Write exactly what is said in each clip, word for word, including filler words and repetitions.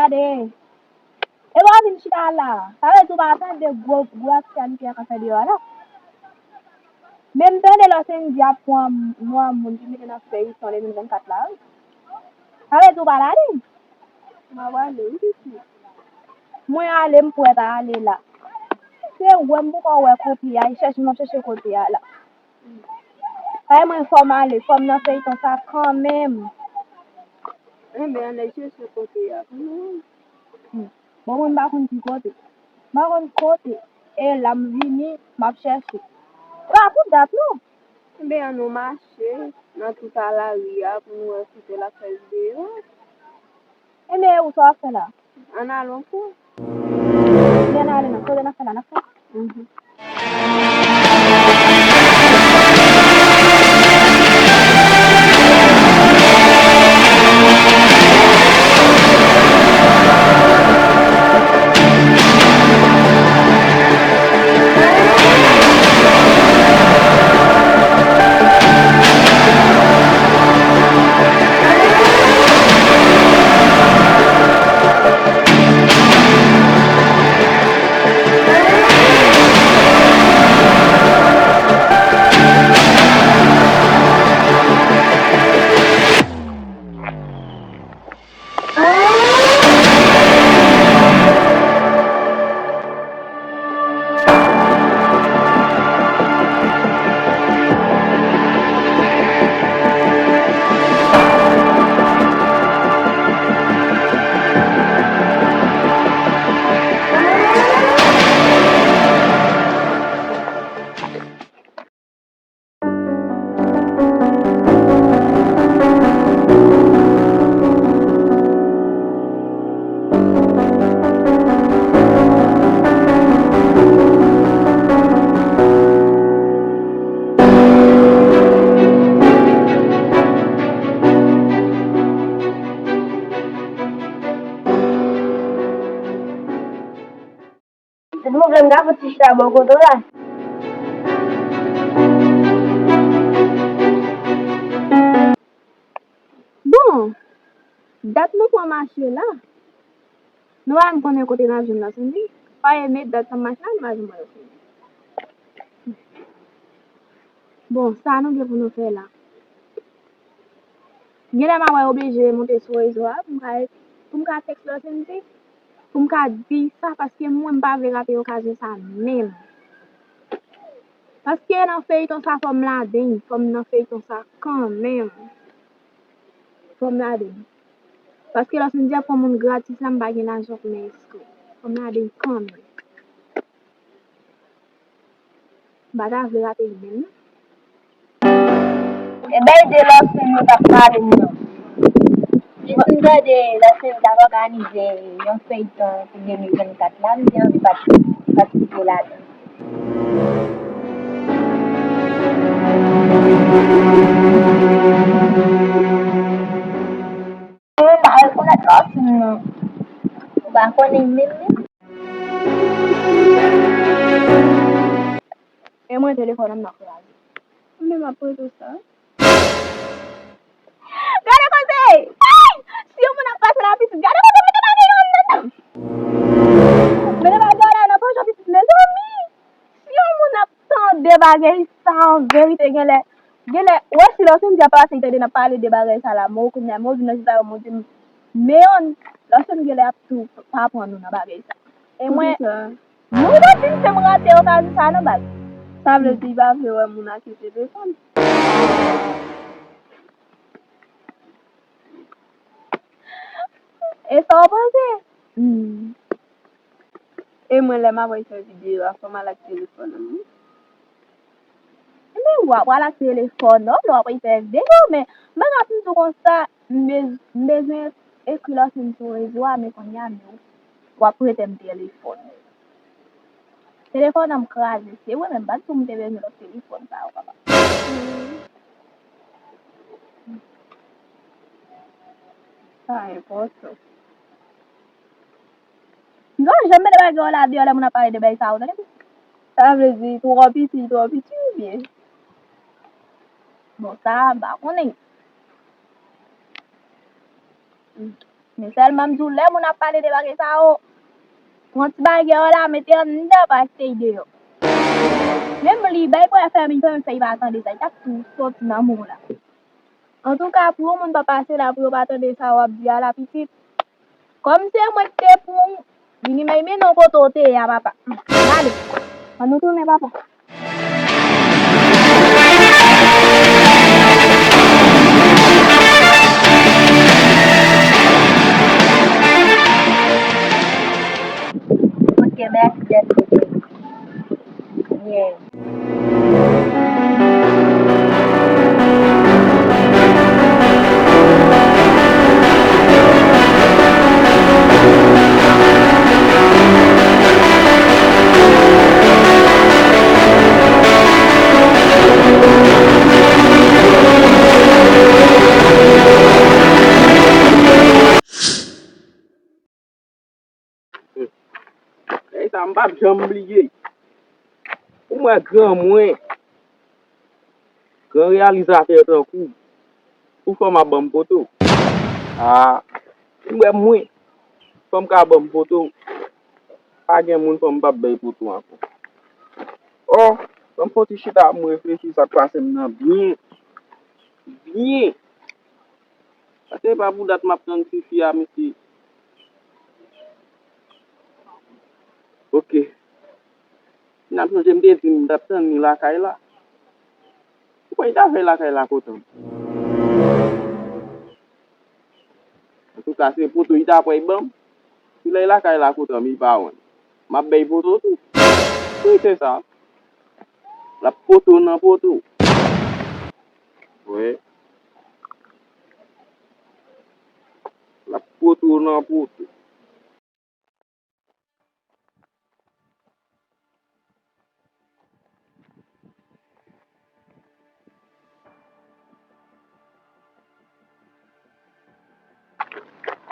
Gade. E pa vin chita la. Sa vle di ou pa tande gwo, gwo aktyalite a k ap fè deyò a la. Men m tande Lòs Endyè ap pran, pran moun ki mete nan feyiton de mil vennkat la, wi. Sa vle di ou pa ladan l? M ap ale, wi, pitit. Mwen ale, m prèt a ale la. Se wè m poko wè kote a, e chèche m ap chèche kote a la. Ay, mwen fò m ale, fò m nan feyiton sa kanmenm. Enben, ann al chèche kote a pou nou. Hmm. Bon, mwen m pa konn ki kote. M pa konn kote. E la m vini, m ap chèche. Pa pou dat non. Enben, ann nou mache nan tout a lari a pou nou wè kote l ap fè l deyò. Enben, e ou sa w ap fè la? Ann al ankò. Ann ale non, kote n ap fè la, n ap fè. Mhm. Tout mwen vle m ka fouti chita bò kote w la. Bon, dat nou pran mache la. Nou pa menm konnen kote n ap jwenn Lòs Endyè. Paske met dat nan mache la, nou pa janm wè Lòs Endyè. Bon, sa nou gen pou nou fè la? Genlè m a wè oblije monte sou rezo a pou m ka, pou m ka tèks Lòs Endyè, pou m ka di sa, paske mwen m pa vle rate okazyon sa menm. Paske nan feyiton sa fò m ladan l, fò m nan feyiton sa kanmenm. Fò m ladan l. Paske Lòs Endyè pran moun gratis la, m pa gen lajan pou m enskri. Fò m ladan l kanmenm. M pa ta vle rate l menm non. E bay de Lòs Endyè yo t ap pale m nan. Jis m tande Lòs Endyè t ap òganize yon feyton pou de mil vennkat la, m te anvi patisipe, patisipe ladan l. Mwen pa rekonèt Lòs Endyè non. Ou pa konnen menm menm. E mwen telefòn an nan kraze. Mwen menm ap rete sa. Gade koze! Ay! Si yon moun ap pase la pitit, gade koze mete bagay yo anndan. Mete bagay yo la nan poch pitit, mezanmi! Si yon moun ap tande bagay sa an verite, genlè, genlè, ou wè si Lòs Endyè ap pase, li tande n ap pale de bagay sa la, men w kounye a, men w vin nan chita yo, men w di m, men yon, Lòs Endyè genlè ap tou pa pran nou nan bagay sa. E mwen, poukisa? Nou pa di m se m rate okazyon sa non, baz. Sa vle di li pa vle wè moun ak telefòn. E sa w panse? Hmm. E mwen, lè m ap wè fè videyo a, fò m al ak telefòn an, wi. Men w ap pral ak telefòn, non, lè w ap wè fè videyo, men m pa ka fin tou konsa, m bez-, m bezwen ekri Lòs Endyè sou rezo a, men kounye a, men w ap prete m telefòn. Telefòn an m kraze, se vre, men m pa t di w m te bezwen lòt telefòn sa yo, papa. Sa enpòtan. M pa janm mete bagay yo la deyò lè moun ap pale de bagay sa yo, tande. Sa vle di, twò piti, twò piti, oubyen? Bon, sa, m pa konnen. Hmm. Men sèlman m di w, lè moun ap pale de bagay sa yo, pran ti bagay yo la, mete anndan, pa kite l deyò. Menm li, bay pou fè m, fè m fè l pa tande sa, li t ap tou soti nan men w la. Antouka, pou yon moun pa pase la, pou yo pa tande sa w ap di a la, pitit, kòm se mwen ki te pou w, vini men, men non kote w te ye a, papa. Ann ale. Ann nou tounen, papa. Ok, mèsi, Jessica. Yeah. Bagay sa, m p ap janm bliye. Pou mwen, gran mwen, gran reyalizatè tankou ou, fanm ap ban m poto. Ah, ou wè mwen, fanm ka ban m poto. Pa gen moun fanm p ap bay poto ankò. Oh, ban m fè yon ti chita, m reflechi sa k pase m nan byen. Byen. Paske pa pou dat m ap tann ti fi a, mesye. Ok. N ap sonje m te di m t ap tann li lakay la. Ou kwè li ta fè lakay la kontan m? Antouka, se poto li ta pral ban m. Si lè lakay la kontan m, li pa wè m. M ap bay poto tou. Wi, se sa. L ap poto nan poto. Wi. L ap poto nan poto.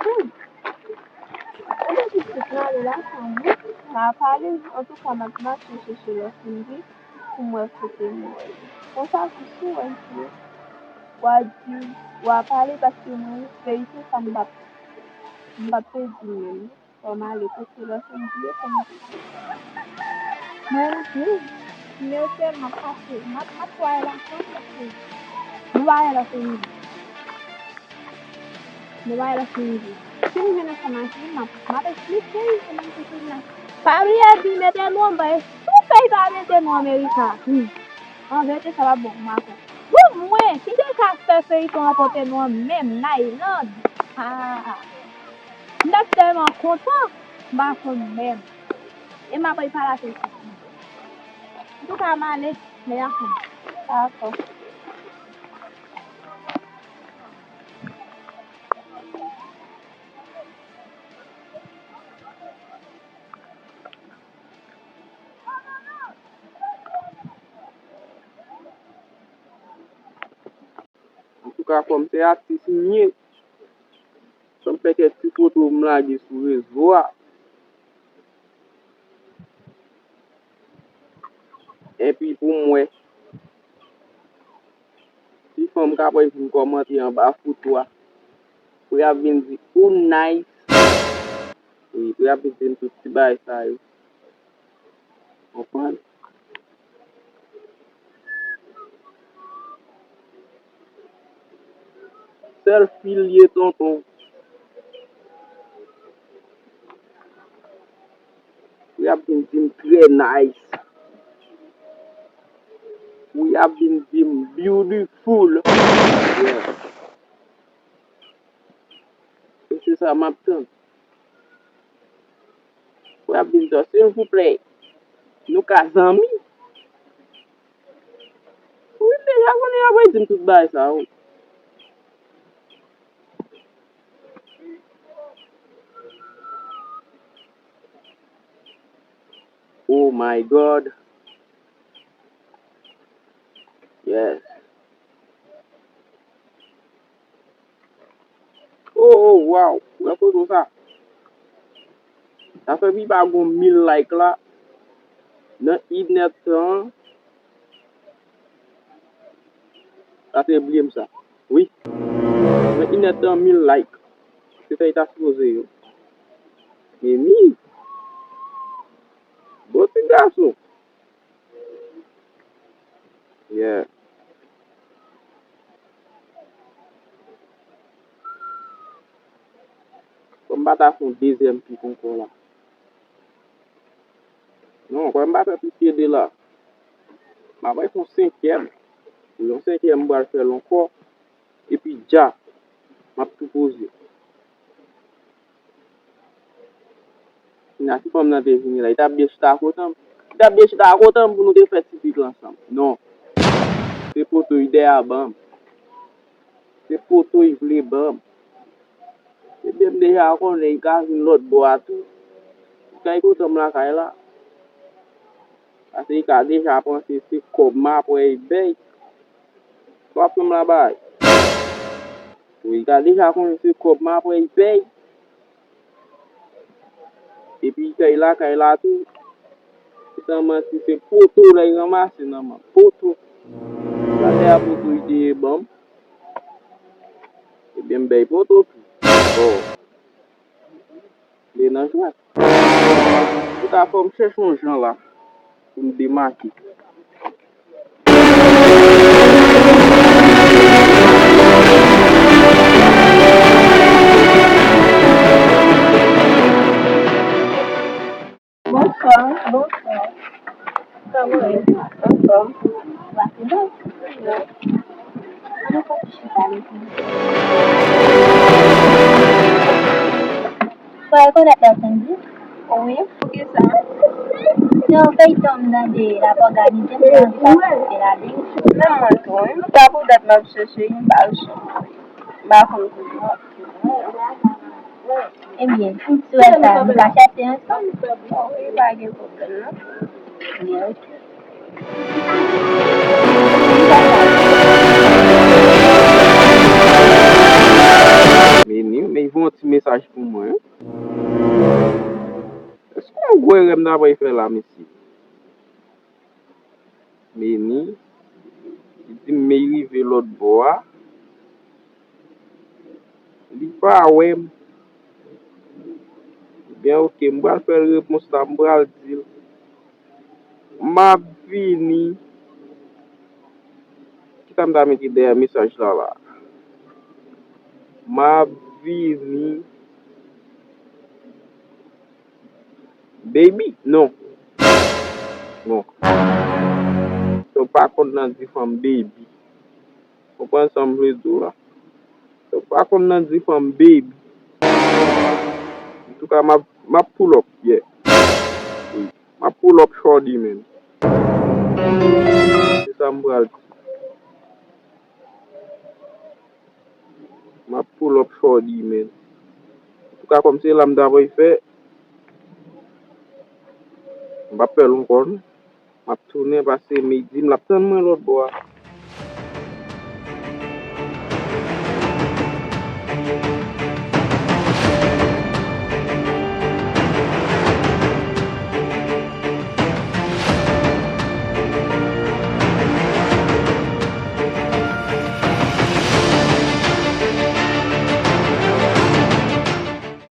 Hmm. Ou mèt jis prale la, fanmi. Pa pale, antouka, m ap mache chèche lòt moun pou m wè kote m wè. Konsa, jis ou wè, w a di, w a pale paske mwen, verite sa m p ap, m p ap pèdi menm. Fò m ale kote lòt moun di yo fò m di. Mwen, m di, men tèlman pase, m ap, m ap pale la, m ap pale la, m ap pale la. Si m jwenn enfòmasyon, m ap, m ap eksplike, m ap eksplike. Pa bliye di mete non, bay. Tout peyi pa mete non Amerika. Hmm. An verite, sa pa bon pou m ankò. Pou mwen, ki te ka fè feyiton an pote non menm, Nayland. Ah. M t ap tèlman kontan, m pa konn menm. E m ap repale avèk ou. Antouka, m ale, men atann. Dakò. Antouka, kòm se atis m ye, fò m fè kèk ti foto m lage sou rezo a. Epi pou m wè si fanm ka pral vin kòmante anba foto a. Pou y ap vin di, "Ou nice." Wi, pou y ap vin di m tout ti bagay sa yo. Konprann? Sèl fil ye, tonton. Pou y ap vin di m trè nice. Pou y ap vin di m beautiful. Yeah. E se sa m ap tann. Pou y ap vin di, "Silvouplè, nou ka zanmi?" Ou deja konnen y ap di m tout bagay sa yo. Oh my God. Yes. Oh, oh, wow. Wè foto sa. Sa fè pi pa gon mil like la. Nan inèdtan. Sa te bliye m sa. Wi. Nan inèdtan, mil like. Se sa li ta sipoze ye. Meni. Bon ti gason. Yeah. Fò m pa ta fè yon dezyèm pik ankò la. Non, kwè m pa fè pike de la. M ap fè yon senkyèm. Yon senkyèm m pral fè l ankò. Epi dja, m ap tou poze. Kounya, si fanm nan te vini la, li t ap byen chita akote m. Li t ap byen chita akote m pou nou te fè ti pik la ansanm. Non. Se poto li dèyè a ban m. Se poto li vle ban m. Ebyen, m deja konnen li ka vin lòt bò a tou. Li ka kote m lakay la. Paske li ka deja panse se kòb m ap wè li bay. Sa w ap fè m la bay? Wi, li ka deja konnen se kòb m ap wè li bay. Epi li kay lakay la tou. San manti, se poto la li ranmase nan men m. Poto. Sa dèyè poto li te ye ban m. Ebyen, m bay poto tou. Oh. Li nan jwèt. Antouka, fò m chèche yon jan la pou m demake. Bonswa. Bonswa. Kòman w ye? Anfòm. Wa se bon. Ann nou fè ti chita, mesye. Ou rekonèt Elton Dix? Wi. Poukisa? Se yon feyton m tande l ap òganize, m te anvi patisipe ladan l. Menm mwen tou, wi. Sa pou dat m ap chèche, m pa jwenn. M pa konn kote. Ebyen, si w wè sa, nou ka chache ansanm. Wi, pa gen pwoblèm, non. Ebyen, oke. Meni, men voye yon ti mesaj pou mwen. Èske yon gwo erè m ta pral fè la, mesye? Meni, li di m men li rive lòt bò a. Li pa wè m. Ebyen, oke, m pral fè l repons la, m pral di l. M ap vini. Kisa m ta mete dèyè mesaj la la? M ap vini. Baby? Non. Non. Yo pa konn nan di fanm baby. Konprann sa m vle di w la? Yo pa konn nan di fanm baby. Antouka, m ap, m ap pull up, yeah. Wi. M ap pull up shorty, man. Se sa m pral di. M ap pull up shorty, man. Antouka, kòm se la m ta pral fè, m p ap fè l ankò, non. M ap tounen pase midi, m l ap tann mwen lòt bò a.